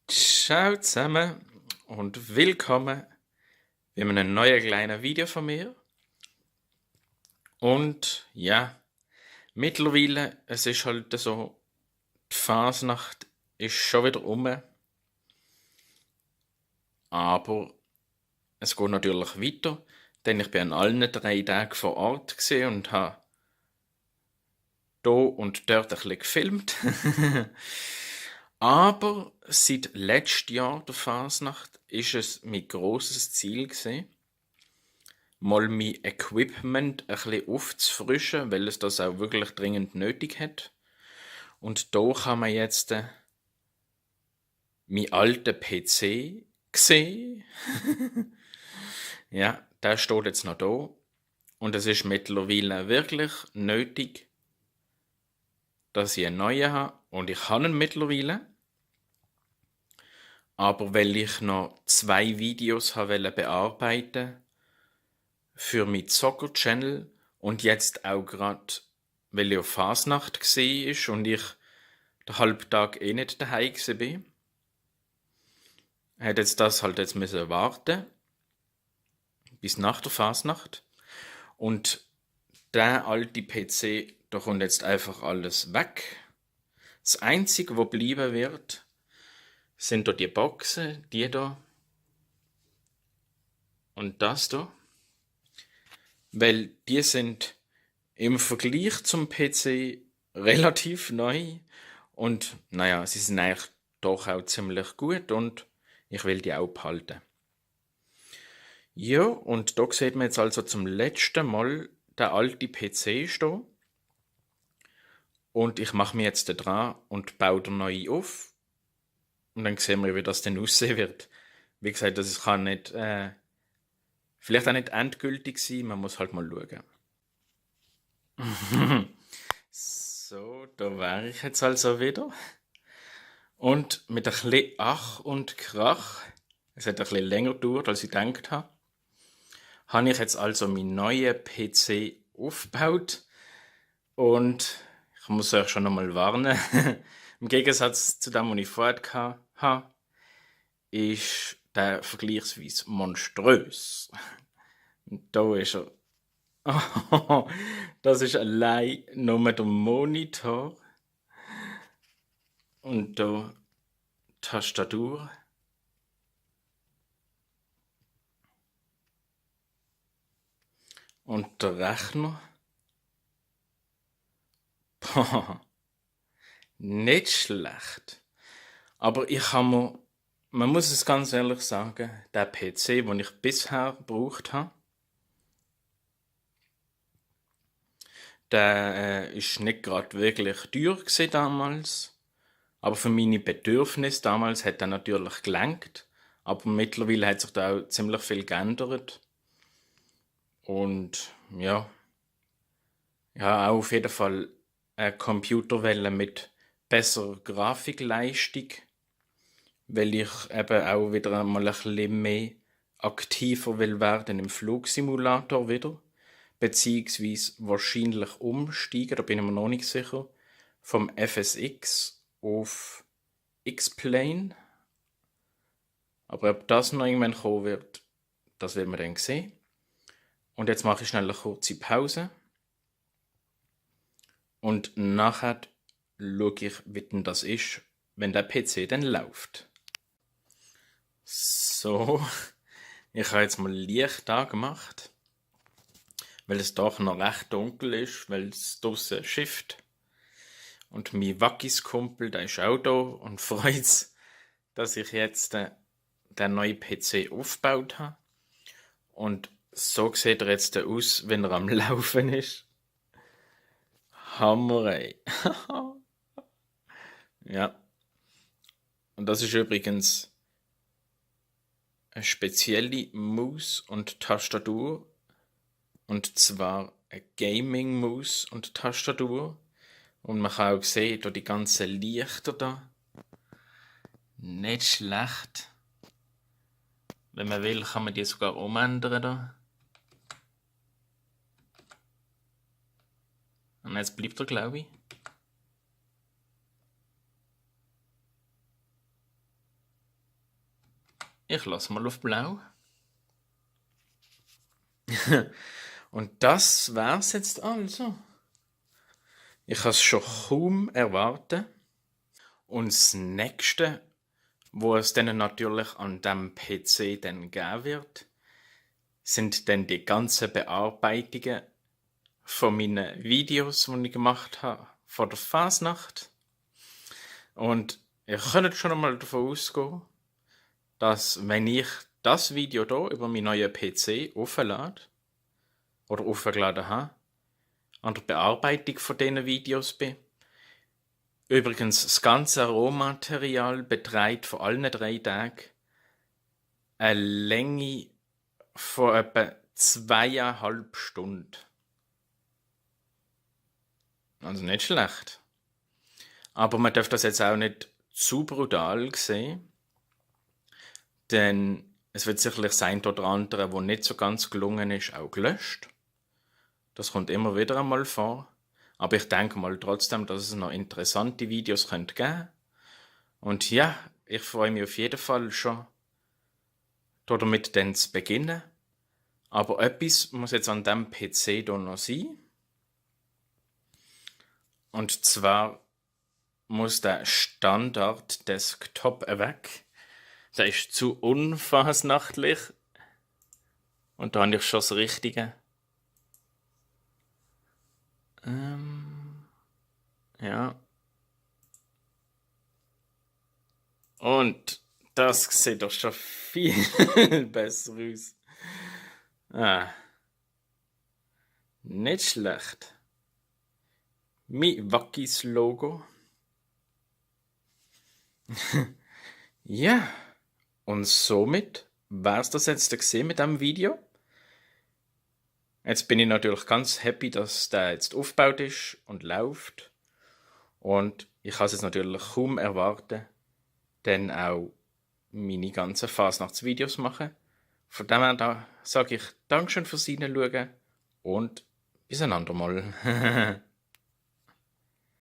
Ciao zusammen und willkommen bei einem neuen kleinen Video von mir. Und ja, mittlerweile, es ist halt so, die Fasnacht ist schon wieder rum, aber es geht natürlich weiter, denn ich bin an allen 3 Tagen vor Ort gesehen und habe da und dort ein bisschen gefilmt. Aber seit letztem Jahr der Fasnacht ist es mein grosses Ziel gewesen, mal mein Equipment ein bisschen aufzufrischen, weil es das auch wirklich dringend nötig hat. Und da kann man jetzt meinen alten PC sehen. Ja, der steht jetzt noch da. Und es ist mittlerweile wirklich nötig, dass ich einen neuen habe. Und ich habe ihn mittlerweile. Aber weil ich noch 2 Videos habe bearbeiten für meinen Zocker-Channel und jetzt auch gerade, weil ich auf Fasnacht war und ich den Halbtag eh nicht daheim war, hat jetzt das halt jetzt müssen warten bis nach der Fasnacht. Und der alte PC, da kommt jetzt einfach alles weg. Das Einzige, was bleiben wird, sind da die Boxen, die da und das da. Weil die sind im Vergleich zum PC relativ neu und naja, sie sind eigentlich doch auch ziemlich gut und ich will die auch behalten. Ja, und da sieht man jetzt also zum letzten Mal der alte PC stehen. Und ich mache mich jetzt da dran und baue den neuen auf. Und dann sehen wir, wie das dann aussehen wird. Wie gesagt, das kann nicht, vielleicht auch nicht endgültig sein, man muss halt mal schauen. So, da wäre ich jetzt also wieder. Und mit ein bisschen Ach und Krach, es hat ein bisschen länger gedauert, als ich gedacht habe ich jetzt also meinen neuen PC aufgebaut. Und ich muss euch schon nochmal warnen, im Gegensatz zu dem, was ich vorher hatte, ist der vergleichsweise monströs. Und da ist er. Das ist allein nur der Monitor. Und da die Tastatur. Und der Rechner. Boah, nicht schlecht. Aber ich habe mir, man muss es ganz ehrlich sagen, der PC, den ich bisher gebraucht habe, der ist nicht gerade wirklich teuer gewesen damals. Aber für meine Bedürfnisse damals hat er natürlich gelangt. Aber mittlerweile hat sich da auch ziemlich viel geändert. Und ja, ich habe auch auf jeden Fall einen Computer wollen mit besserer Grafikleistung, weil ich eben auch wieder einmal ein bisschen mehr aktiver will werden im Flugsimulator wieder, beziehungsweise wahrscheinlich umsteigen, da bin ich mir noch nicht sicher, vom FSX auf X-Plane. Aber ob das noch irgendwann kommen wird, das werden wir dann sehen. Und jetzt mache ich schnell eine kurze Pause. Und nachher schaue ich, wie denn das ist, wenn der PC dann läuft. So, ich habe jetzt mal Licht angemacht, weil es doch noch recht dunkel ist, weil es draussen schifft. Und mein Wackis-Kumpel, der ist auch da und freut sich, dass ich jetzt den neuen PC aufgebaut habe. Und so sieht er jetzt aus, wenn er am Laufen ist. Hammer, ey. Ja. Und das ist übrigens eine spezielle Maus und Tastatur. Und zwar eine Gaming-Maus und Tastatur. Und man kann auch sehen, da die ganzen Lichter da. Nicht schlecht. Wenn man will, kann man die sogar umändern da. Und jetzt bleibt er, glaube ich. Ich lasse mal auf blau. Und das wär's jetzt also. Ich kann es schon kaum erwarten. Und das Nächste, wo es dann natürlich an dem PC dann geben wird, sind dann die ganzen Bearbeitungen von meinen Videos, die ich gemacht habe vor der Fasnacht. Und ihr könnt schon einmal davon ausgehen, dass wenn ich das Video hier über meinen neuen PC auflade oder aufgeladen habe, an der Bearbeitung von diesen Videos bin. Übrigens, das ganze Rohmaterial beträgt von allen 3 Tagen eine Länge von etwa 2,5 Stunden. Also nicht schlecht. Aber man darf das jetzt auch nicht zu brutal sehen, denn es wird sicherlich das eine oder andere, wo nicht so ganz gelungen ist, auch gelöscht. Das kommt immer wieder einmal vor. Aber ich denke mal trotzdem, dass es noch interessante Videos geben könnte. Und ja, ich freue mich auf jeden Fall schon, damit dann zu beginnen. Aber etwas muss jetzt an diesem PC hier noch sein. Und zwar muss der Standard-Desktop weg. Der ist zu unfasnachtlich. Und da habe ich schon das Richtige. Ja. Und das sieht doch schon viel besser aus. Nicht schlecht. Mein Wackis Logo. Ja. Und somit wär's das jetzt gesehen mit diesem Video. Jetzt bin ich natürlich ganz happy, dass der jetzt aufgebaut ist und läuft. Und ich kann es jetzt natürlich kaum erwarten, dann auch meine ganzen Fasnachtsvideos machen. Von dem her da sage ich Dankeschön fürs Reinschauen und bis ein andermal.